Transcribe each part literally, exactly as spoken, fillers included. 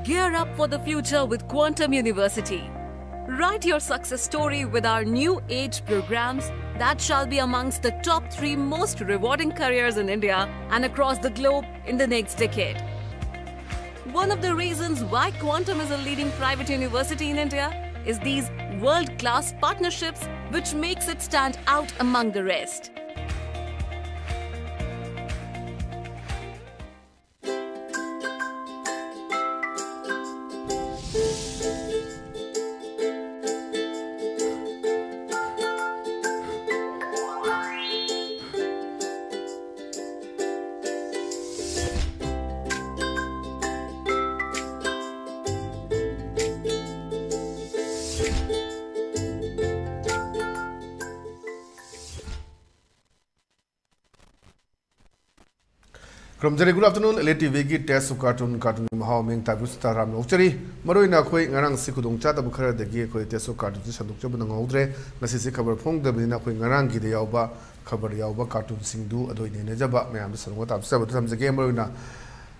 Gear up for the future with Quantum University. Write your success story with our new age programs that shall be amongst the top three most rewarding careers in India and across the globe in the next decade. One of the reasons why Quantum is a leading private university in India is these world class partnerships, which makes it stand out among the rest. ꯈꯨꯔꯨꯝꯖꯔꯤ꯫ Good afternoon, L A T V ꯒꯤ Taste of Cartoon, Cartoon ꯒꯤ ꯃꯍꯥꯎ ꯃꯤꯡ ꯇꯥꯕꯤꯕꯁꯤꯗ ꯇꯔꯥꯝꯅ ꯑꯣꯛꯆꯔꯤ꯫ ꯃꯔꯨꯑꯣꯏꯅ ꯑꯩꯈꯣꯏ ꯉꯔꯥꯡꯁꯤ ꯈꯨꯗꯣꯡ ꯆꯥꯗꯕ ꯈꯔꯗꯒꯤ ꯑꯩꯈꯣꯏ Taste of Cartoon ꯁꯤ ꯁꯟꯗꯣꯛꯆꯕ ꯅꯪꯍꯧꯗ꯭ꯔꯦ꯫ ꯉꯁꯤꯁꯤ ꯈꯕꯔ ꯐꯣꯡꯗꯕꯅꯤꯅ ꯑꯩꯈꯣꯏ ꯉꯔꯥꯡꯒꯤꯗ ꯌꯥꯎꯕ ꯈꯕꯔ ꯌꯥꯎꯕ cartoon ꯁꯤꯡꯗꯨ ꯑꯗꯨ ꯑꯣꯏꯅ ꯅꯩꯅꯖꯕ ꯃꯌꯥꯝꯗ ꯁꯟꯗꯣꯛꯅ ꯇꯥꯛꯆꯕꯗꯨ ꯊꯝꯖꯒꯦ꯫ ꯃꯔꯨꯑꯣꯏꯅ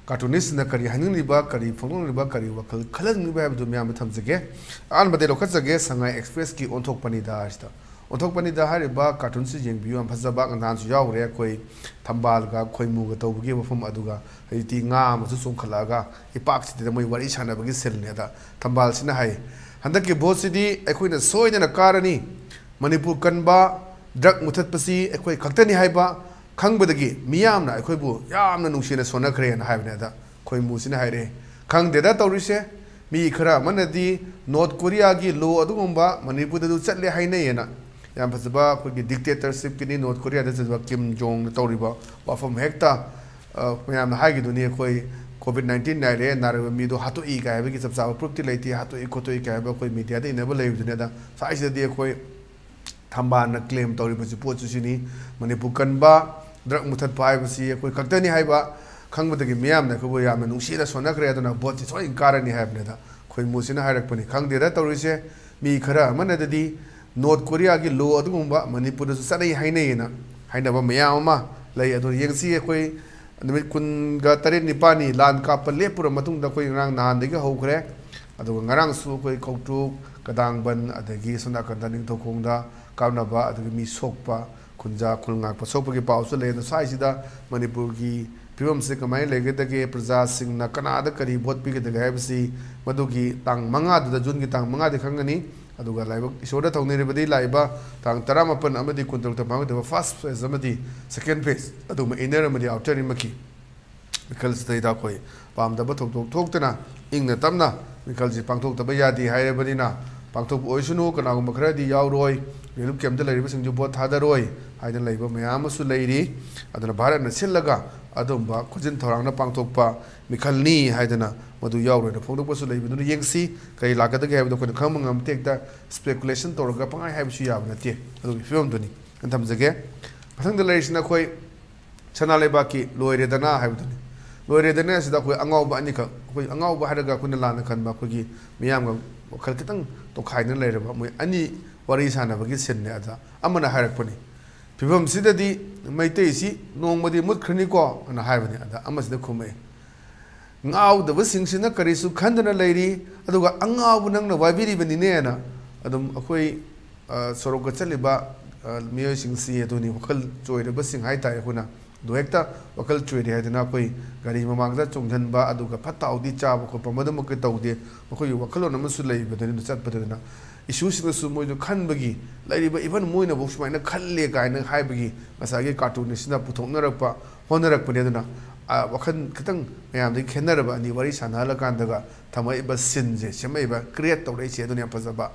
cartoonist ꯁꯤꯡꯅ ꯀꯔꯤ ꯍꯥꯏꯅꯤꯡꯂꯤꯕ, ꯀꯔꯤ ꯐꯣꯡꯗꯣꯛꯅꯤꯡꯂꯤꯕ, ꯀꯔꯤ ꯋꯥꯈꯜ ꯈꯜꯍꯟꯅꯤꯡꯂꯤꯕ ꯍꯥꯏꯕꯗꯨ ꯃꯌꯥꯝꯗ ꯊꯝꯖꯒꯦ꯫ ꯑꯍꯥꯟꯕꯗ ꯂꯧꯈꯠꯆꯒꯦ, ꯁꯉꯥꯏ Express ꯀꯤ ꯑꯣꯟꯊꯣꯛꯄꯅꯤꯗ ꯍꯥꯏꯁꯤꯗ꯫ ꯑꯣꯟꯊꯣꯛꯄꯅꯤꯗ ꯍꯥꯏꯔꯤꯕ cartoon ꯁꯤ ꯌꯦꯡꯕꯤꯌꯨ, ꯌꯥꯝ ꯐꯖꯕ꯫ ꯅꯍꯥꯟꯁꯨ ꯌꯥꯎꯈ꯭ꯔꯦ ꯑꯩꯈꯣꯏ ꯊꯝꯕꯥꯜꯒ ꯈꯣꯏꯃꯨꯒ ꯇꯧꯕꯒꯤ ꯃꯐꯝ ꯑꯗꯨꯒ, ꯍꯧꯖꯤꯛꯇꯤ ꯉꯥ ꯑꯃꯁꯨ ꯆꯣꯡꯈꯠꯂꯛꯑꯒ ꯏꯄꯥꯛꯁꯤꯗ ꯃꯣꯏ ꯋꯥꯔꯤ ꯁꯥꯟꯅꯕꯒꯤ scene ꯅꯦ꯫ ꯑꯗ ꯊꯝꯕꯥꯜꯁꯤꯅ ꯍꯥꯏ, "ꯍꯟꯗꯛꯀꯤ vote ꯁꯤꯗꯤ ꯑꯩꯈꯣꯏꯅ ꯁꯣꯏꯗꯅ ꯀꯥꯔꯅꯤ꯫ ꯃꯅꯤꯄꯨꯔ ꯀꯟꯕ, drug ꯃꯨꯊꯠꯄꯁꯤ ꯑꯩꯈꯣꯏ ꯈꯛꯇꯅꯤ ꯍꯥꯏꯕ ꯈꯪꯕꯗꯒꯤ ꯃꯤꯌꯥꯝꯅ ꯑꯩꯈꯣꯏꯕꯨ ꯌꯥꯝꯅ ꯅꯨꯡꯁꯤꯅ ꯁꯣꯟꯅꯈ꯭ꯔꯦꯅ" ꯍꯥꯏꯕꯅꯦ꯫ ꯑꯗ ꯈꯣꯏꯃꯨꯁꯤꯅ ꯍꯥꯏꯔꯛꯑꯦ, "ꯈꯪꯗꯦꯗ ꯇꯧꯔꯤꯁꯦ, ꯃꯤ ꯈꯔ ꯑꯃꯅꯗꯤ North Korea ꯒꯤ law ꯑꯗꯨꯒꯨꯝꯕ ꯃꯅꯤꯄꯨꯔꯗꯁꯨ ꯆꯠꯂꯦ ꯍꯥꯏꯅꯩꯌꯦꯅ"꯫ ꯌꯥꯝ ꯐꯖꯕ ꯑꯩꯈꯣꯏꯒꯤ dictatorship ꯀꯤꯅꯤ North Korea ꯗ ꯆꯠꯄ ꯀꯤꯝ ꯖꯣꯡꯅ ꯇꯧꯔꯤꯕ ꯋꯥꯐꯝ ꯍꯦꯛꯇ, ꯑ, ꯃꯌꯥꯝꯅ ꯍꯥꯏꯈꯤꯗꯨꯅꯤ, ꯑꯩꯈꯣꯏ COVID nineteen ꯅꯥꯏꯔꯦ, ꯅꯥꯔꯤꯕ ꯃꯤꯗꯣ ꯍꯥꯠꯇꯣꯛꯏ ꯀꯥꯏ ꯍꯥꯏꯕꯒꯤ ꯆꯞ ꯆꯥꯕ proof ꯇꯤ ꯂꯩꯇꯦ, ꯍꯥꯠꯇꯣꯛꯏ ꯈꯣꯠꯇꯣꯛꯏ ꯀꯥꯏ ꯍꯥꯏꯕ ꯑꯩꯈꯣꯏ media ꯗ ꯏꯅꯕ ꯂꯩꯕꯗꯨꯅꯤ꯫ ꯑꯗ ꯁ꯭ꯋꯥꯏꯁꯤꯗꯗꯤ ꯑꯩꯈꯣꯏ ꯊꯝꯕꯥꯜꯅ claim ꯇꯧꯔꯤꯕꯁꯤ ꯄꯣꯠꯁꯨ ꯁꯤꯅꯤ, ꯃꯅꯤꯄꯨꯔ ꯀꯟꯕ, drug ꯃꯨꯊꯠꯄ ꯍꯥꯏꯕꯁꯤ ꯑꯩꯈꯣꯏ ꯈꯛꯇꯅꯤ ꯍꯥꯏꯕ ꯈꯪꯕꯗꯒꯤ ꯃꯤꯌꯥꯝꯅ ꯑꯩꯈꯣꯏꯕꯨ ꯌꯥꯝꯅ ꯅꯨꯡꯁꯤꯅ ꯁꯣꯟꯅꯈ꯭ꯔꯦ, ꯑꯗꯨꯅ vote ꯁꯤ ꯁꯣꯏꯅ ꯀꯥꯔꯅꯤ ꯍꯥꯏꯕꯅꯤꯗ꯫ ꯈꯣꯏꯃꯨꯁꯤꯅ ꯍꯥꯏꯔꯛꯄꯅꯤ꯫ ꯈꯪꯗꯦꯗ ꯇꯧꯔꯤꯁꯦ, ꯃꯤ ꯈꯔ ꯑꯃꯅꯗꯤ North Korea ꯒꯤ law ꯑꯗꯨꯒꯨꯝꯕ ꯃꯅꯤꯄꯨꯔꯗꯁꯨ ꯆꯠꯅꯩ ꯍꯥꯏꯅꯩꯌꯦꯅ ꯍꯥꯏꯅꯕ ꯃꯌꯥꯝ ꯑꯃ ꯂꯩ꯫ ꯑꯗꯨ ꯌꯦꯡꯁꯤ ꯑꯩꯈꯣꯏ ꯅꯨꯃꯤꯠ ꯀꯨꯟꯒ ꯇꯔꯦꯠ ꯅꯤꯄꯥꯜꯅꯤ ꯂꯥꯟ ꯀꯥꯞꯄ ꯂꯦꯞꯄꯨꯔ ꯃꯇꯨꯡꯗ ꯑꯩꯈꯣꯏ ꯉꯔꯥꯡ ꯅꯍꯥꯟꯗꯒꯤ ꯍꯧꯈ꯭ꯔꯦ꯫ ꯑꯗꯨꯒ ꯉꯔꯥꯡꯁꯨ ꯑꯩꯈꯣꯏ ꯀꯧꯇ꯭ꯔꯨꯛ, ꯀꯗꯥꯡꯕꯟ, ꯑꯗꯒꯤ ꯁꯣꯝ ꯅꯥꯀꯟꯗ ꯅꯤꯡꯊꯧꯈꯣꯡꯗ ꯀꯥꯞꯅꯕ, ꯑꯗꯒꯤ ꯃꯤ ꯁꯣꯛꯄ, ꯈꯨꯟꯖꯥ ꯈꯨꯜ ꯉꯥꯛꯄ ꯁꯣꯛꯄꯒꯤ ꯄꯥꯎꯁꯨ ꯂꯩ꯫ ꯑꯗꯣ ꯁ꯭ꯋꯥꯏꯁꯤꯗ ꯃꯅꯤꯄꯨꯔꯒꯤ ꯐꯤꯕꯝꯁꯤ ꯀꯃꯥꯏꯅ ꯂꯩꯒꯗꯒꯦ, ꯄ꯭ꯔꯖꯥꯁꯤꯡꯅ ꯀꯅꯥꯗ ꯀꯔꯤ ꯚꯣꯠ ꯄꯤꯒꯗꯒꯦ ꯍꯥꯏꯕꯁꯤ ꯃꯗꯨꯒꯤ ꯇꯥꯡ ꯃꯉꯥꯗꯨꯗ, ꯖꯨꯟꯒꯤ ꯇꯥꯡ ꯃꯉꯥꯗ ꯈꯪꯒꯅꯤ꯫ ꯑꯗꯨꯒ ꯂꯥꯏꯕꯛ ꯏꯁꯣꯔꯗ ꯊꯧꯅꯤꯔꯕꯗꯤ ꯂꯥꯛꯏꯕ ꯇꯥꯡ ꯇꯔꯥꯃꯥꯄꯟ ꯑꯃꯗꯤ ꯀꯨꯟꯇꯔꯨꯛꯇ ꯄꯥꯡꯊꯣꯛꯀꯗꯕ first phase ꯑꯃꯗꯤ second phase ꯑꯗꯨꯒꯨꯝꯕ inner ꯑꯃꯗꯤ outer ꯑꯃꯒꯤ ꯃꯤꯈꯜꯁꯤꯗꯩꯗ ꯑꯩꯈꯣꯏ ꯄꯥꯝꯗꯕ ꯊꯧꯗꯣꯛ ꯊꯣꯛꯇꯅ ꯏꯪꯅ ꯇꯞꯅ ꯃꯤꯈꯜꯁꯤ ꯄꯥꯡꯊꯣꯛꯇꯕ ꯌꯥꯗꯦ ꯍꯥꯏꯔꯕꯅꯤꯅ, ꯄꯥꯡꯊꯣꯛꯄ ꯑꯣꯏꯁꯅꯨ, ꯀꯅꯥꯒꯨꯝꯕ ꯈꯔꯗꯤ ꯌꯥꯎꯔꯣꯏ, relief campꯇ ꯂꯩꯔꯤꯕꯁꯤꯡꯁꯨ ꯚꯣꯠ ꯊꯥꯗꯔꯣꯏ ꯍꯥꯏꯗꯅ ꯂꯩꯕ ꯃꯌꯥꯝ ꯑꯃꯁꯨ ꯂꯩꯔꯤ꯫ ꯑꯗꯨꯅ ꯚꯥꯔꯠꯅ ꯁꯤꯜꯂꯒ ꯑꯗꯨꯝꯕ ꯈꯣꯟꯖꯦꯜ ꯊꯧꯔꯥꯡꯅ ꯄꯥꯡꯊꯣꯛꯄ ꯃꯤꯈꯜꯅꯤ ꯍꯥꯏꯗꯅ ꯃꯗꯨ ꯌꯥꯎꯔꯣꯏꯅ ꯐꯣꯡꯗꯣꯛꯄꯁꯨ ꯂꯩꯕꯗꯨꯅ ꯌꯦꯡꯁꯤ꯫ ꯀꯔꯤ ꯂꯥꯛꯀꯗꯒꯦ ꯍꯥꯏꯕꯗꯣ ꯑꯩꯈꯣꯏꯅ ꯈꯪꯕ ꯉꯝꯗꯦ꯫ ꯍꯦꯛꯇ speculation ꯇꯧꯔꯒ ꯄꯪꯍꯥꯏ ꯍꯥꯏꯕꯁꯨ ꯌꯥꯕ ꯅꯠꯇꯦ꯫ ꯑꯗꯨꯒꯤ ꯐꯤꯕꯝꯗꯨꯅꯤ꯫ ꯑꯩꯅ ꯊꯝꯖꯒꯦ꯫ ꯃꯊꯪꯗ ꯂꯩꯔꯤꯁꯤꯅ ꯑꯩꯈꯣꯏ ꯁꯅꯥ ꯂꯩꯕꯥꯛꯀꯤ ꯂꯣꯏꯔꯦꯗꯅ ꯍꯥꯏꯕꯗꯨꯅꯤ꯫ ꯂꯣꯏꯔꯦꯗꯅ ꯑꯁꯤꯗ ꯑꯩꯈꯣꯏ ꯑꯉꯥꯎꯕ ꯑꯅꯤꯈꯛ, ꯑꯩꯈꯣꯏ ꯑꯉꯥꯎꯕ ꯍꯥꯏꯔꯒ ꯑꯩꯈꯣꯏꯅ ꯂꯥꯟꯅ ꯈꯟꯕ ꯑꯩꯈꯣꯏꯒꯤ ꯃꯤꯌꯥꯝꯒ ꯋꯥꯈꯜ ꯈꯤꯇꯪ ꯇꯣꯈꯥꯏꯗꯅ ꯂꯩꯔꯕ ꯃꯣꯏ ꯑꯅꯤ ꯋꯥꯔꯤ ꯁꯥꯟꯅꯕꯒꯤ ꯁꯤꯟꯅꯦ꯫ ꯑꯗ ꯑꯃꯅ ꯍꯥꯏꯔꯛꯄꯅꯤ, "ꯐꯤꯕꯝꯁꯤꯗꯗꯤ ꯃꯩꯇꯩꯁꯤ ꯅꯣꯡꯃꯗꯤ ꯃꯨꯠꯈ꯭ꯔꯅꯤꯀꯣ" ꯑꯅ ꯍꯥꯏꯕꯅꯤ꯫ ꯑꯗ ꯑꯃꯁꯤꯅ ꯈꯨꯝꯃꯛꯏ, "ꯉꯥꯎꯗꯕꯁꯤꯡꯁꯤꯅ ꯀꯔꯤꯁꯨ ꯈꯟꯗꯅ ꯂꯩꯔꯤ, ꯑꯗꯨꯒ ꯑꯉꯥꯎꯕ ꯅꯪꯅ ꯋꯥꯏꯕꯤꯔꯤꯕꯅꯤꯅꯦꯅ" ꯑꯗꯨꯝ ꯑꯩꯈꯣꯏ, ꯑ, ꯁꯣꯔꯣꯛꯇ ꯆꯠꯂꯤꯕ, ꯑ, ꯃꯤꯑꯣꯏꯁꯤꯡꯁꯤ ꯑꯗꯨꯅꯤ, ꯋꯥꯈꯜ ꯆꯣꯏꯔꯕꯁꯤꯡ ꯍꯥꯏꯇꯥꯔꯦ꯫ ꯑꯩꯈꯣꯏꯅ ꯑꯗꯨ ꯍꯦꯛꯇ ꯋꯥꯈꯜ ꯆꯣꯏꯔꯦ ꯍꯥꯏꯗꯅ ꯑꯩꯈꯣꯏ ꯒꯥꯔꯤ ꯃꯃꯥꯡꯗ ꯆꯣꯡꯁꯤꯟꯕ, ꯑꯗꯨꯒ ꯐꯠꯇ ꯍꯥꯎꯗꯤ ꯆꯥꯕ ꯈꯣꯠꯄ ꯃꯗꯨꯃꯛꯇꯤ ꯇꯧꯗꯦ꯫ ꯃꯈꯣꯏꯒꯤ ꯋꯥꯈꯜꯂꯣꯟ ꯑꯃꯁꯨ ꯂꯩꯕꯗꯨꯅ ꯆꯠꯄꯗꯨꯅ ꯏꯁꯨꯁꯤꯡꯗꯨꯁꯨ ꯃꯣꯏꯁꯨ ꯈꯟꯕꯒꯤ ꯂꯩꯔꯤꯕ, even ꯃꯣꯏꯅꯐꯧ ꯁꯨꯃꯥꯏꯅ ꯈꯜꯂꯦ ꯀꯥꯏꯅ ꯍꯥꯏꯕꯒꯤ ꯉꯁꯥꯏꯒꯤ cartoon ꯑꯁꯤꯅ ꯄꯨꯊꯣꯛꯅꯔꯛꯄ ꯍꯣꯠꯅꯔꯛꯄꯅꯤ꯫ ꯑꯗꯨꯅ, ꯑ, ꯋꯥꯈꯜ ꯈꯤꯇꯪ ꯃꯌꯥꯝꯗꯒꯤ ꯈꯦꯠꯅꯔꯕ ꯑꯅꯤ ꯋꯥꯔꯤ ꯁꯥꯟꯅꯍꯜꯂꯀꯥꯟꯗꯒ ꯊꯝꯃꯛꯏꯕ ꯁꯤꯟꯁꯦ, ꯁꯦꯝꯃꯛꯏꯕ, create ꯇꯧꯔꯛꯏꯁꯦ, ꯑꯗꯨꯅ ꯌꯥꯝ ꯐꯖꯕ꯫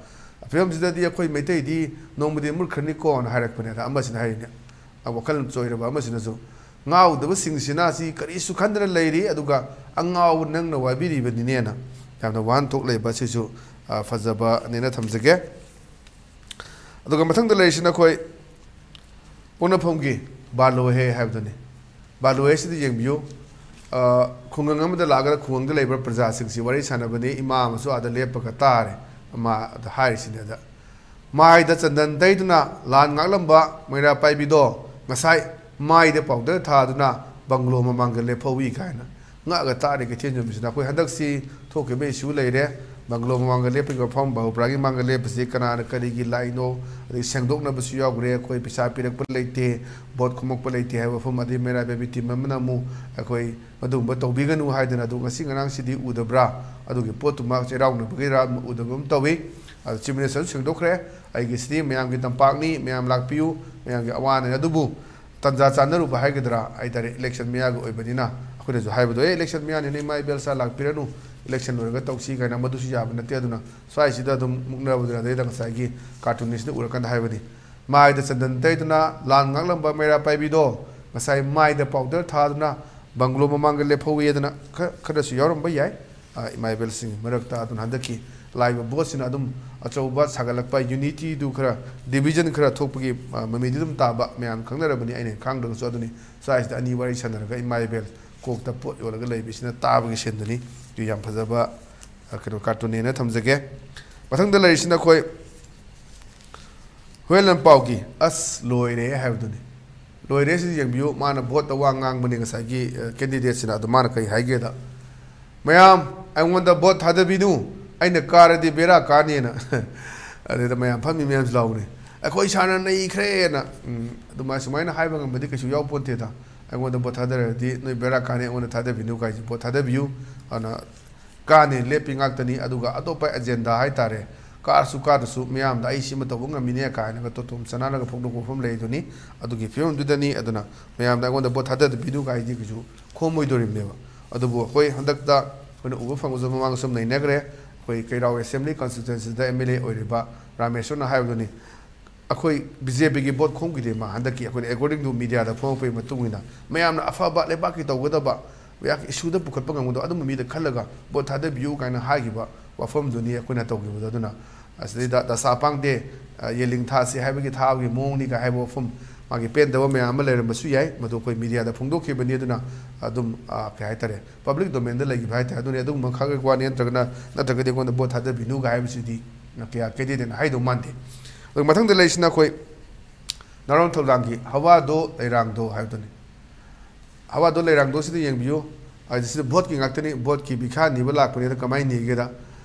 ꯐꯤꯕꯝꯁꯤꯗꯗꯤ ꯑꯩꯈꯣꯏ ꯃꯩꯇꯩꯗꯤ ꯅꯣꯡꯃꯗꯤ ꯃꯨꯠꯈ꯭ꯔꯅꯤꯀꯣꯅ ꯍꯥꯏꯔꯛꯄꯅꯦ꯫ ꯑꯗ ꯑꯃꯁꯤꯅ ꯍꯥꯏꯔꯤꯅꯦ, ꯑ, ꯋꯥꯈꯜ ꯆꯣꯏꯔꯕ ꯑꯃꯁꯤꯅꯁꯨ, "ꯉꯥꯎꯗꯕꯁꯤꯡꯁꯤꯅ ꯁꯤ ꯀꯔꯤꯁꯨ ꯈꯟꯗꯅ ꯂꯩꯔꯤ, ꯑꯗꯨꯒ ꯑꯉꯥꯎꯕ ꯅꯪꯅ ꯋꯥꯕꯤꯔꯤꯕꯅꯤꯅꯦꯅ" ꯌꯥꯝꯅ ꯋꯥꯍꯟꯊꯣꯛ ꯂꯩꯕ ꯑꯁꯤꯁꯨ, ꯑ, ꯐꯖꯕꯅꯦꯅ ꯊꯝꯖꯒꯦ꯫ ꯑꯗꯨꯒ ꯃꯊꯪꯗ ꯂꯩꯔꯤꯁꯤꯅ ꯑꯩꯈꯣꯏ ꯄꯣꯛꯅꯐꯝꯒꯤ ꯕꯥꯂꯣꯍꯦ ꯍꯥꯏꯕꯗꯨꯅꯤ꯫ ꯕꯥꯂꯣꯍꯦꯁꯤꯗ ꯌꯦꯡꯕꯤꯌꯨ꯫ ꯑ, ꯈꯨꯡꯒꯪ ꯑꯃꯗ ꯂꯥꯛꯑꯒ ꯈꯨꯡꯒꯪꯗ ꯂꯩꯕ ꯄ꯭ꯔꯖꯥꯁꯤꯡꯁꯤ ꯋꯥꯔꯤ ꯁꯥꯟꯅꯕꯅꯤ꯫ ꯏꯃꯥ ꯑꯃꯁꯨ ꯑꯥꯗ ꯂꯦꯞꯄꯒ ꯇꯥꯔꯦ꯫ ꯑꯃ ꯑꯗ ꯍꯥꯏꯔꯤꯁꯤꯅꯦ ꯑꯗ, "ꯃꯥꯏꯗ ꯆꯟꯗꯟ ꯇꯩꯗꯨꯅ ꯂꯥꯟ ꯉꯥꯛꯂꯝꯕ ꯃꯩꯔꯥ ꯄꯥꯏꯕꯤꯗꯣ ꯉꯁꯥꯏ ꯃꯥꯏꯗ powder ꯊꯥꯗꯨꯅ ꯕꯪꯒ꯭ꯂꯣ ꯃꯃꯥꯡꯗ ꯂꯦꯞꯍꯧꯏ ꯀꯥꯏꯅ ꯉꯛꯑꯒ ꯇꯥꯔꯤ ꯀꯩꯊꯦꯜ ꯌꯣꯟꯕꯁꯤꯅ꯫ ꯑꯩꯈꯣꯏ ꯍꯟꯗꯛꯁꯤ ꯊꯣꯛꯈꯤꯕ issue ꯂꯩꯔꯦ, ꯕꯪꯒ꯭ꯂꯣ ꯃꯃꯥꯡꯗ ꯂꯦꯞꯄꯒꯤ ꯃꯐꯝ, ꯕꯍꯨꯄ꯭ꯔꯥꯒꯤ ꯃꯃꯥꯡꯗ ꯂꯦꯞꯄꯁꯤ ꯀꯅꯥꯅ ꯀꯔꯤꯒꯤ ꯂꯥꯛꯏꯅꯣ, ꯑꯗꯒꯤ ꯁꯦꯡꯗꯣꯛꯅꯕꯁꯨ ꯌꯥꯎꯈ꯭ꯔꯦ, ꯑꯩꯈꯣꯏ ꯄꯩꯁꯥ ꯄꯤꯔꯛꯄ ꯂꯩꯇꯦ, ꯚꯣꯠ ꯈꯣꯝꯃꯛꯄ ꯂꯩꯇꯦ ꯍꯥꯏꯕ ꯋꯥꯐꯝ, ꯑꯗꯩ ꯃꯩꯔꯥ ꯄꯥꯏꯕꯤ team ꯑꯃꯅ ꯑꯃꯨꯛ ꯑꯩꯈꯣꯏ ꯃꯗꯨꯒꯨꯝꯕ ꯇꯧꯕꯤꯒꯅꯨ ꯍꯥꯏꯗꯅ꯫ ꯑꯗꯨ ꯉꯁꯤ ꯉꯔꯥꯡꯁꯤꯗꯤ ꯎꯗꯕ꯭ꯔꯥ? ꯑꯗꯨꯒꯤ ꯄꯣꯠꯇꯨꯃ ꯆꯩꯔꯥꯎꯅꯕꯒꯤꯔꯥ ꯎꯗꯕ ꯑꯃ ꯇꯧꯏ꯫ ꯑꯗꯨ Chief Minister ꯁꯨ ꯁꯦꯡꯗꯣꯛꯈ꯭ꯔꯦ, ꯑꯩꯒꯤꯁꯤꯗꯤ ꯃꯌꯥꯝꯒꯤ ꯇꯝꯄꯥꯛꯅꯤ, ꯃꯌꯥꯝ ꯂꯥꯛꯄꯤꯌꯨ, ꯃꯌꯥꯝꯒꯤ ꯑꯋꯥꯅꯤ꯫ ꯑꯗꯨꯕꯨ ꯇꯟꯖꯥ ꯆꯥꯟꯅꯔꯨꯕ ꯍꯥꯏꯒꯗ꯭ꯔꯥ ꯍꯥꯏꯇꯥꯔꯦ, election ꯃꯌꯥꯒ ꯑꯣꯏꯕꯅꯤꯅ ꯑꯩꯈꯣꯏꯅꯁꯨ ꯍꯥꯏꯕꯗꯣ, "ꯑꯦ, election ꯃꯌꯥꯅꯤꯅ ꯏꯃꯥ ꯏꯕꯦꯜ ꯁꯥ ꯂꯥꯛꯄꯤꯔꯅꯨ, election ꯂꯣꯏꯔꯒ ꯇꯧꯁꯤ" ꯀꯥꯏꯅ, ꯃꯗꯨꯁꯨ ꯌꯥꯕ ꯅꯠꯇꯦ꯫ ꯑꯗꯨꯅ ꯁ꯭ꯋꯥꯏꯁꯤꯗ ꯑꯗꯨꯝ ꯃꯨꯛꯅꯕꯗꯨꯅ ꯑꯗꯩꯗ ꯉꯁꯥꯏꯒꯤ cartoonist ꯅ ꯎꯔꯀꯥꯟꯗ ꯍꯥꯏꯕꯅꯤ, ꯃꯥꯏꯗ ꯆꯟꯗꯟ ꯇꯩꯗꯨꯅ ꯂꯥꯟ ꯉꯥꯛꯂꯝꯕ ꯃꯩꯔꯥ ꯄꯥꯏꯕꯤꯗꯣ ꯉꯁꯥꯏ ꯃꯥꯏꯗ powder ꯊꯥꯗꯨꯅ ꯕꯪꯒ꯭ꯂꯣ ꯃꯃꯥꯡꯗ ꯂꯦꯞꯍꯧꯋꯤ ꯑꯗꯨꯅ ꯈ-, ꯈꯔꯁꯨ ꯌꯥꯎꯔꯝꯕ ꯌꯥꯏ꯫ ꯑ, ꯏꯃꯥ ꯏꯕꯦꯜꯁꯤꯡ ꯃꯔꯛꯇ ꯑꯗꯨꯅ ꯍꯟꯗꯛꯀꯤ ꯂꯥꯛꯏꯕ ꯚꯣꯠꯁꯤꯅ ꯑꯗꯨꯝ ꯑꯆꯧꯕ ꯁꯥꯒꯠꯂꯛꯄ, unity ꯗꯨ ꯈꯔ, division ꯈꯔ ꯊꯣꯛꯄꯒꯤ, ꯑ, ꯃꯃꯤꯗꯤ ꯑꯗꯨꯝ ꯇꯥꯕ, ꯃꯌꯥꯝ ꯈꯪꯅꯔꯕꯅꯤ, ꯑꯩꯅ ꯈꯥꯡꯗ꯭ꯔꯒꯁꯨ꯫ ꯑꯗꯨꯅꯤ ꯁ꯭ꯋꯥꯏꯁꯤꯗ ꯑꯅꯤ ꯋꯥꯔꯤ ꯁꯥꯟꯅꯔꯒ ꯏꯃꯥ ꯏꯕꯦꯜ ꯀꯣꯛꯇ ꯄꯣꯠ ꯌꯣꯜꯂꯒ ꯂꯩꯕꯁꯤꯅ ꯇꯥꯕꯒꯤ ꯁꯦꯟꯗꯨꯅꯤ꯫ ꯑꯗꯨ ꯌꯥꯝ ꯐꯖꯕ, ꯑ, ꯀꯩꯅꯣ, cartoon ꯅꯦꯅ ꯊꯝꯖꯒꯦ꯫ ꯃꯊꯪꯗ ꯂꯩꯔꯤꯁꯤꯅ ꯑꯩꯈꯣꯏ ꯍꯨꯏꯌꯦꯟ ꯂꯟꯄꯥꯎꯒꯤ "ꯑꯁ ꯂꯣꯏꯔꯦ" ꯍꯥꯏꯕꯗꯨꯅꯤ꯫ ꯂꯣꯏꯔꯦ ꯁꯤꯗꯤ ꯌꯦꯡꯕꯤꯌꯨ, ꯃꯥꯅ ꯚꯣꯠꯇ ꯋꯥ ꯉꯥꯡꯕꯅꯤ ꯉꯁꯥꯏꯒꯤ, ꯑ, candidate ꯁꯤꯅ꯫ ꯑꯗꯨ ꯃꯥꯅ ꯀꯔꯤ ꯍꯥꯏꯒꯦꯗ, "ꯃꯌꯥꯝ ꯑꯩꯉꯣꯟꯗ ꯚꯣꯠ ꯊꯥꯗꯕꯤꯅꯨ, ꯑꯩꯅ ꯀꯥꯔꯗꯤ ꯕꯦꯔꯥ ꯀꯥꯅꯤꯅ"꯫ ꯑꯗꯨꯗ ꯃꯌꯥꯝ ꯐꯝꯃꯤ ꯃꯌꯥꯝꯁꯨ ꯂꯥꯎꯕꯅꯤ, "ꯑꯩꯈꯣꯏ ꯁꯥꯔꯅ ꯅꯩꯈ꯭ꯔꯦꯅ"꯫ ꯎꯝ, ꯑꯗꯨꯃꯥꯏ, ꯁꯨꯃꯥꯏꯅ ꯍꯥꯏꯕ ꯉꯝꯕꯗꯤ ꯀꯩꯁꯨ ꯌꯥꯎꯄꯣꯟꯇꯦꯗ꯫ "ꯑꯩꯉꯣꯟꯗ ꯚꯣꯠ ꯊꯥꯗꯔꯗꯤ ꯅꯣꯏ ꯕꯦꯔꯥ ꯀꯥꯅꯤ, ꯑꯩꯉꯣꯟꯗ ꯊꯥꯗꯕꯤꯅꯨ" ꯀꯥꯏꯁꯦ꯫ ꯚꯣꯠ ꯊꯥꯗꯕꯤꯌꯨ, ꯑꯗꯨꯅ ꯀꯥꯅꯤ ꯂꯦꯞꯄꯤ ꯉꯥꯛꯇꯅꯤ꯫ ꯑꯗꯨꯒ ꯑꯇꯣꯞꯄ agenda ꯍꯥꯏꯇꯥꯔꯦ, ꯀꯥꯔꯁꯨ ꯀꯥꯗ꯭ꯔꯁꯨ ꯃꯤꯌꯥꯝꯗ "ꯑꯩ ꯁꯤꯃ ꯇꯧꯕ ꯉꯝꯃꯤꯅꯦ" ꯀꯥꯏꯅꯒ ꯇꯣꯇꯣꯝ ꯆꯅꯥꯜꯂꯒ ꯐꯣꯡꯗꯣꯛꯄ ꯋꯥꯐꯝ ꯂꯩꯗꯨꯅꯤ꯫ ꯑꯗꯨꯒꯤ ꯐꯤꯕꯝꯗꯨꯗꯅꯤ꯫ ꯑꯗꯨꯅ ꯃꯌꯥꯝꯗ "ꯑꯩꯉꯣꯟꯗ ꯚꯣꯠ ꯊꯥꯗꯕꯤꯅꯨ" ꯀꯥꯏꯗꯤ ꯀꯩꯁꯨ ꯈꯣꯝꯃꯣꯏꯗꯣꯔꯤꯕꯅꯦꯕ꯫ ꯑꯗꯨꯕꯨ ꯑꯩꯈꯣꯏ ꯍꯟꯗꯛꯇ ꯑꯩꯈꯣꯏꯅ ꯎꯕ ꯐꯪꯕꯁꯨ ꯃꯃꯥꯡꯗꯁꯨ ꯅꯩꯅꯈ꯭ꯔꯦ꯫ ꯑꯩꯈꯣꯏ ꯀꯩꯔꯥꯎ assembly constituency ꯗ MLA ꯑꯣꯏꯔꯤꯕ ꯔꯥꯃꯦꯁꯣꯔꯅ ꯍꯥꯏꯕꯗꯨꯅꯤ, ꯑꯩꯈꯣꯏ BJP ꯒꯤ ꯚꯣꯠ ꯈꯣꯝꯈꯤꯗꯦ ꯃꯥ ꯍꯟꯗꯛꯀꯤ꯫ ꯑꯩꯈꯣꯏꯅ according to media ꯗ ꯐꯣꯡꯉꯛꯄꯒꯤ ꯃꯇꯨꯡ ꯏꯟꯅ ꯃꯌꯥꯝꯅ ꯑꯐꯕ, ꯂꯩꯕꯥꯛꯀꯤ ꯇꯧꯒꯗꯕ, ꯃꯌꯥꯝꯒꯤ issue ꯗ ꯄꯨꯈꯠꯄ ꯉꯝꯒꯗꯕ ꯑꯗꯨꯝꯕ ꯃꯤꯗ ꯈꯜꯂꯒ ꯚꯣꯠ ꯊꯥꯗꯕꯤꯌꯨ ꯀꯥꯏꯅ ꯍꯥꯏꯈꯤꯕ ꯋꯥꯐꯝꯗꯨꯅꯤ ꯑꯩꯈꯣꯏꯅ ꯇꯧꯈꯤꯕꯗꯣ꯫ ꯑꯗꯨꯅ ꯑꯁꯤꯗꯩꯗ ꯗꯁꯥ ꯄꯥꯡꯗꯦ, ꯑ, ꯌꯦꯜꯂꯤꯡ ꯊꯥꯁꯤ ꯍꯥꯏꯕꯒꯤ ꯊꯥꯕꯒꯤ ꯃꯑꯣꯡꯅꯤꯒ ꯍꯥꯏꯕ ꯋꯥꯐꯝ, ꯃꯥꯒꯤ ꯄꯦꯟꯗꯕ ꯃꯌꯥꯝ ꯑꯃ ꯂꯩꯔꯝꯕꯁꯨ ꯌꯥꯏ, ꯃꯗꯨ ꯑꯩꯈꯣꯏ media ꯗ ꯐꯣꯡꯗꯣꯛꯈꯤꯕꯅꯤ꯫ ꯑꯗꯨꯅ ꯑꯗꯨꯝ, ꯑ, ꯀꯩ ꯍꯥꯏꯇꯥꯔꯦ, public domain ꯗ ꯂꯩꯈꯤꯕ ꯍꯥꯏꯇꯥꯔꯦ꯫ ꯑꯗꯨꯅꯤ ꯑꯗꯨꯒꯨꯝꯕ ꯈꯛꯀꯤ ꯋꯥꯅꯤ, ꯅꯠꯇ꯭ꯔꯒꯅ, ꯅꯠꯇ꯭ꯔꯒꯗꯤ ꯑꯩꯉꯣꯟꯗ ꯚꯣꯠ ꯊꯥꯗꯕꯤꯅꯨꯒ ꯍꯥꯏꯕꯁꯤꯗꯤ ꯀꯌꯥ candidate ꯅ ꯍꯥꯏꯗꯧ ꯃꯥꯟꯗꯦ꯫ ꯑꯗꯨꯒ ꯃꯊꯪꯗ ꯂꯩꯔꯤꯁꯤꯅ ꯑꯩꯈꯣꯏ ꯅꯥꯔꯣꯟ ꯊꯧꯗꯥꯡꯒꯤ "ꯍꯋꯥꯗꯣ ꯂꯩꯔꯥꯡꯗꯣ" ꯍꯥꯏꯕꯗꯨꯅꯤ꯫ ꯍꯋꯥꯗꯣ ꯂꯩꯔꯥꯡꯗꯣꯁꯤꯗ ꯌꯦꯡꯕꯤꯌꯨ꯫ ꯍꯥꯏꯗꯤ ꯁꯤꯗ ꯚꯣꯠꯀꯤ ꯉꯥꯛꯇꯅꯤ, ꯚꯣꯠꯀꯤ ꯚꯤꯈꯥ ꯅꯤꯕ ꯂꯥꯛꯄꯅꯤ꯫ ꯑꯗ ꯀꯃꯥꯏꯅ ꯅꯤꯒꯦꯗ,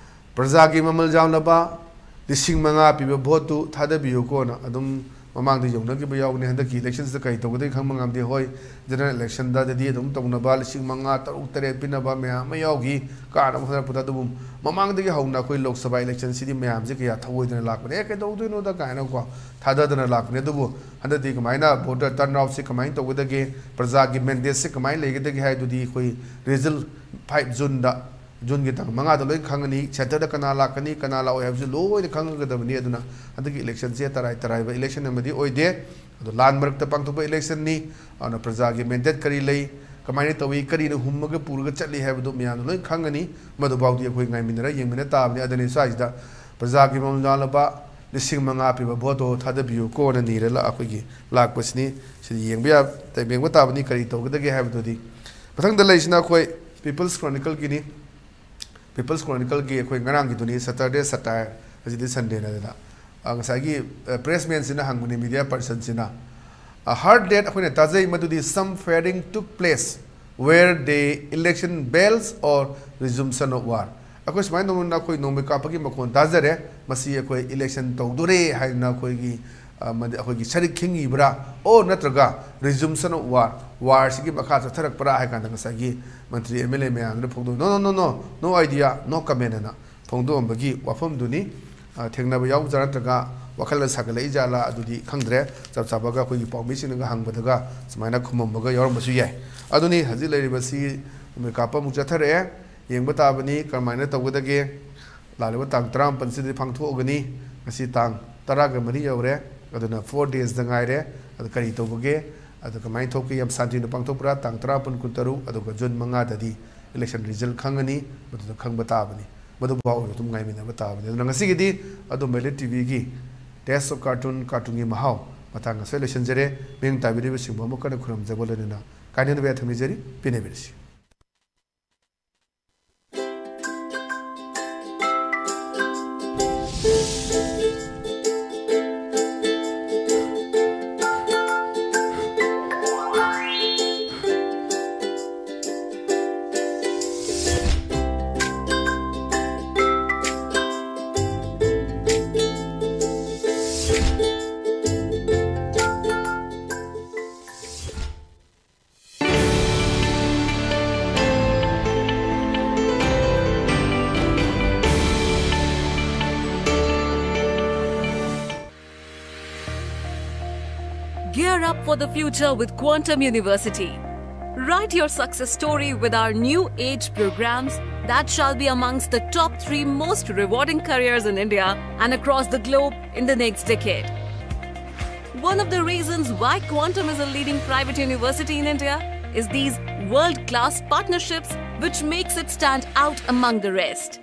"ꯄ꯭ꯔꯖꯥꯒꯤ ꯃꯃꯜ ꯌꯥꯝꯂꯕ ꯂꯤꯁꯤꯡ ꯃꯉꯥ ꯄꯤꯕ ꯚꯣꯠꯇꯨ ꯊꯥꯗꯕꯤꯌꯨꯀꯣꯅ" ꯑꯗꯨꯝ ꯃꯃꯥꯡꯗ ꯌꯧꯅꯈꯤꯕ ꯌꯥꯎꯕꯅꯤ꯫ ꯍꯟꯗꯛꯀꯤ ꯏꯂꯦꯛꯁꯟꯁꯤꯗ ꯀꯔꯤ ꯇꯧꯒꯗꯒꯦ ꯈꯪꯕ ꯉꯝꯗꯦ꯫ ꯍꯣꯏ, ꯖꯦꯅꯔꯦꯜ ꯏꯂꯦꯛꯁꯟꯗꯗꯤ ꯑꯗꯨꯝ ꯇꯧꯅꯕ ꯂꯤꯁꯤꯡ ꯃꯉꯥ, ꯇꯔꯨꯛ, ꯇꯔꯦꯠ ꯄꯤꯅꯕ ꯃꯌꯥꯝ ꯑꯃ ꯌꯥꯎꯈꯤ ꯀꯥꯅꯕ ꯍꯣꯠꯅꯔꯛꯄꯗ꯫ ꯑꯗꯨꯕꯨ ꯃꯃꯥꯡꯗꯒꯤ ꯍꯧꯅ ꯑꯩꯈꯣꯏ ꯂꯣꯛ ꯁꯚꯥ ꯏꯂꯦꯛꯁꯟꯁꯤꯗꯤ ꯃꯌꯥꯝꯁꯦ ꯀꯌꯥ ꯊꯧꯑꯣꯏꯗꯅ ꯂꯥꯛꯄꯅꯦ, "ꯑꯦ, ꯀꯩꯗꯧꯗꯣꯏꯅꯣꯗ" ꯀꯥꯏꯅꯀꯣ ꯊꯥꯗꯗꯅ ꯂꯥꯛꯄꯅꯦ꯫ ꯑꯗꯨꯕꯨ ꯍꯟꯗꯛꯇꯤ ꯀꯃꯥꯏꯅ ꯚꯣꯇꯔ ꯇꯔꯟ ꯑꯥꯎꯠꯁꯤ ꯀꯃꯥꯏꯅ ꯇꯧꯒꯗꯒꯦ, ꯄ꯭ꯔꯖꯥꯒꯤ ꯃꯦꯟꯗꯦꯠꯁꯦ ꯀꯃꯥꯏꯅ ꯂꯩꯒꯗꯒꯦ ꯍꯥꯏꯗꯨꯗꯤ ꯑꯩꯈꯣꯏ ꯔꯤꯖꯜ ꯐꯥꯏꯚ ꯖꯨꯟꯗ, ꯖꯨꯟꯒꯤ ꯇꯥꯡ ꯃꯉꯥꯗ ꯂꯣꯏ ꯈꯪꯉꯅꯤ꯫ ꯁꯦꯟꯇꯔꯗ ꯀꯅꯥ ꯂꯥꯛꯀꯅꯤ, ꯀꯅꯥ ꯂꯥꯛꯑꯣꯏ ꯍꯥꯏꯕꯁꯨ ꯂꯣꯏꯅ ꯈꯪꯒꯗꯕꯅꯤ꯫ ꯑꯗꯨꯅ ꯍꯟꯗꯛꯀꯤ ꯏꯂꯦꯛꯁꯟꯁꯦ ꯇꯔꯥꯏ ꯇꯔꯥꯏꯕ ꯏꯂꯦꯛꯁꯟ ꯑꯃꯗꯤ ꯑꯣꯏꯗꯦ꯫ ꯑꯗꯣ ꯂꯥꯟ ꯃꯔꯛꯇ ꯄꯥꯡꯊꯣꯛꯄ ꯏꯂꯦꯛꯁꯟꯅꯤ꯫ ꯑꯗꯨꯅ ꯄ꯭ꯔꯖꯥꯒꯤ ꯃꯦꯟꯗꯦꯠ ꯀꯔꯤ ꯂꯩ, ꯀꯃꯥꯏꯅ ꯇꯧꯏ, ꯀꯔꯤꯅ ꯍꯨꯝꯃꯒ ꯄꯨꯔꯒ ꯆꯠꯂꯤ ꯍꯥꯏꯕꯗꯨ ꯃꯌꯥꯝꯅ ꯂꯣꯏ ꯈꯪꯒꯅꯤ꯫ ꯃꯗꯨꯐꯥꯎꯗꯤ ꯑꯩꯈꯣꯏ ꯉꯥꯏꯃꯤꯟꯅꯔ ꯌꯦꯡꯃꯤꯟꯅ ꯇꯥꯕꯅꯤ꯫ ꯑꯗꯨꯅꯤ ꯁ꯭ꯋꯥꯏꯁꯤꯗ ꯄ꯭ꯔꯖꯥꯒꯤ ꯃꯃꯜ ꯌꯥꯝꯂꯕ ꯂꯤꯁꯤꯡ ꯃꯉꯥ ꯄꯤꯕ ꯚꯣꯠꯇꯣ ꯊꯥꯗꯕꯤꯌꯨꯀꯣꯅ ꯅꯤꯔ ꯂꯥ-, ꯑꯩꯈꯣꯏꯒꯤ ꯂꯥꯛꯄꯁꯤꯅꯤ꯫ ꯁꯤꯗꯤ ꯌꯦꯡꯕ ꯌꯥ-, ꯌꯦꯡꯕ ꯇꯥꯕꯅꯤ ꯀꯔꯤ ꯇꯧꯒꯗꯒꯦ ꯍꯥꯏꯕꯗꯨꯗꯤ꯫ ꯃꯊꯪꯗ ꯂꯩꯔꯤꯁꯤꯅ ꯑꯩꯈꯣꯏ ꯄꯤꯄꯜꯁ ꯀ꯭ꯔꯣꯅꯤꯀꯜꯒꯤꯅꯤ꯫ ꯄꯤꯄꯜꯁ ꯀ꯭ꯔꯣꯅꯤꯀꯜꯒꯤ ꯑꯩꯈꯣꯏ ꯉꯔꯥꯡꯒꯤꯗꯨꯅꯤ, ꯁꯇꯔꯗꯦ ꯁꯇꯥꯌꯔ, ꯉꯁꯤꯗꯤ ꯁꯟꯗꯦꯅ꯫ ꯑꯗꯨꯗ, ꯑ, ꯉꯁꯥꯏꯒꯤ, ꯑ, ꯄ꯭ꯔꯦꯁꯃꯦꯟꯁꯤꯅ ꯍꯪꯕꯅꯤ, ꯃꯤꯗꯤꯌꯥ ꯄꯔꯁꯟꯁꯤꯅ, "A heard that" ꯑꯩꯈꯣꯏꯅ ꯇꯥꯖꯩ ꯃꯗꯨꯗꯤ "some firing took place where the election bells or resumption of war." ꯑꯩꯈꯣꯏ ꯁꯨꯃꯥꯏꯅ ꯇꯧꯗꯅ ꯑꯩꯈꯣꯏ ꯅꯣꯡꯃꯩ ꯀꯥꯞꯄꯒꯤ ꯃꯈꯣꯟ ꯇꯥꯖꯔꯦ, ꯃꯁꯤ ꯑꯩꯈꯣꯏ ꯏꯂꯦꯛꯁꯟ ꯇꯧꯗꯣꯔꯦ ꯍꯥꯏꯗꯅ ꯑꯩꯈꯣꯏꯒꯤ, ꯑ, ꯃꯗꯤ ꯑꯩꯈꯣꯏꯒꯤ ꯁꯔꯤꯛ ꯈꯤꯡꯉꯤꯕ꯭ꯔꯥ, ꯑꯣꯔ ꯅꯠꯇ꯭ꯔꯒ resumption of war, ꯋꯥꯔꯁꯤꯒꯤ ꯃꯈꯥ ꯆꯠꯊꯔꯛꯄ꯭ꯔꯥ ꯍꯥꯏ ꯀꯥꯟꯗ ꯉꯁꯥꯏꯒꯤ ꯃꯟꯇ꯭ꯔꯤ, ꯑꯦꯝ ꯑꯦꯜ ꯑꯦ ꯃꯌꯥꯝꯗꯨꯅ ꯐꯣꯡꯗꯣꯛ, "No, no, no, no, no idea, no comment" ꯑꯅ ꯐꯣꯡꯗꯣꯛꯑꯝꯕꯒꯤ ꯋꯥꯐꯝꯗꯨꯅꯤ꯫ ꯑ, ꯊꯦꯡꯅꯕ ꯌꯥꯎꯖꯥꯠꯂ ꯅꯠꯇ꯭ꯔꯒ ꯋꯥꯈꯜꯅ ꯁꯥꯒꯠꯂꯛꯏ ꯖꯥꯠꯂꯥ ꯑꯗꯨꯗꯤ ꯈꯪꯗ꯭ꯔꯦ꯫ ꯆꯞ ꯆꯥꯕꯒ ꯑꯩꯈꯣꯏꯒꯤ ꯄꯥꯎꯃꯤꯁꯤꯡꯅꯒ ꯍꯪꯕꯗꯒ ꯁꯨꯃꯥꯏꯅ ꯈꯨꯝꯃꯝꯕꯒ ꯌꯥꯎꯔꯝꯕꯁꯨ ꯌꯥꯏ꯫ ꯑꯗꯨꯅꯤ ꯍꯧꯖꯤꯛ ꯂꯩꯔꯤꯕꯁꯤ ꯅꯣꯡꯃꯩ ꯀꯥꯞꯄ ꯑꯃꯨꯛ ꯆꯠꯊꯔꯛꯑꯦ꯫ ꯌꯦꯡꯕ ꯇꯥꯕꯅꯤ ꯀꯔꯝꯍꯥꯏꯅ ꯇꯧꯒꯗꯒꯦ꯫ ꯂꯥꯛꯂꯤꯕ ꯇꯥꯡ ꯇꯔꯥꯃꯥꯄꯟꯁꯤꯗ ꯄꯥꯡꯊꯣꯛꯑꯒꯅꯤ꯫ ꯉꯁꯤ ꯇꯥꯡ ꯇꯔꯥꯒ ꯃꯔꯤ ꯌꯧꯔꯦ꯫ ꯑꯗꯨꯅ ꯐꯣꯔ ꯗꯦꯖꯗ ꯉꯥꯏꯔꯦ꯫ ꯑꯗꯨ ꯀꯔꯤ ꯇꯧꯕꯒꯦ? ꯑꯗꯨ ꯀꯃꯥꯏꯅ ꯊꯣꯛꯀꯦ? ꯌꯥꯝ ꯁꯥꯟꯇꯤꯅ ꯄꯥꯡꯊꯣꯛꯄ꯭ꯔꯥ? ꯇꯥꯡ ꯇꯔꯥꯃꯥꯄꯟ, ꯀꯨꯟꯇꯔꯨꯛ, ꯑꯗꯨꯒ ꯖꯨꯟ ꯃꯉꯥꯗꯗꯤ ꯏꯂꯦꯛꯁꯟ ꯔꯤꯖꯜ ꯈꯪꯉꯅꯤ꯫ ꯃꯗꯨꯗ ꯈꯪꯕ ꯇꯥꯕꯅꯤ꯫ ꯃꯗꯨꯐꯥꯎ ꯑꯗꯨꯝ ꯉꯥꯏꯃꯤꯟꯅꯕ ꯇꯥꯕꯅꯤ꯫ ꯑꯗꯨꯅ ꯉꯁꯤꯒꯤꯗꯤ ꯑꯗꯨꯝ ꯃꯩꯂꯩ ꯇꯤꯚꯤꯒꯤ Taste of Cartoon, ꯀꯥꯔꯇꯨꯟꯒꯤ ꯃꯍꯥꯎ ꯃꯇꯥꯡ ꯑꯁꯤꯗ ꯂꯣꯏꯁꯤꯟꯖꯔꯦ꯫ ꯃꯤꯠꯌꯦꯡ ꯇꯥꯕꯤꯔꯤꯕꯁꯤꯡꯕꯨ ꯑꯃꯨꯛ ꯍꯟꯅ ꯈꯨꯔꯨꯝꯖꯕ ꯂꯣꯏꯅꯅ ꯀꯥꯏꯅꯅꯕ ꯌꯥꯊꯪ ꯅꯤꯖꯔꯤ꯫ ꯄꯦꯟꯅꯕꯤꯔꯁꯤ꯫ for the future with Quantum University. Write your success story with our new age programs that shall be amongst the top three most rewarding careers in India and across the globe in the next decade. One of the reasons why Quantum is a leading private university in India is these world class partnerships, which makes it stand out among the rest.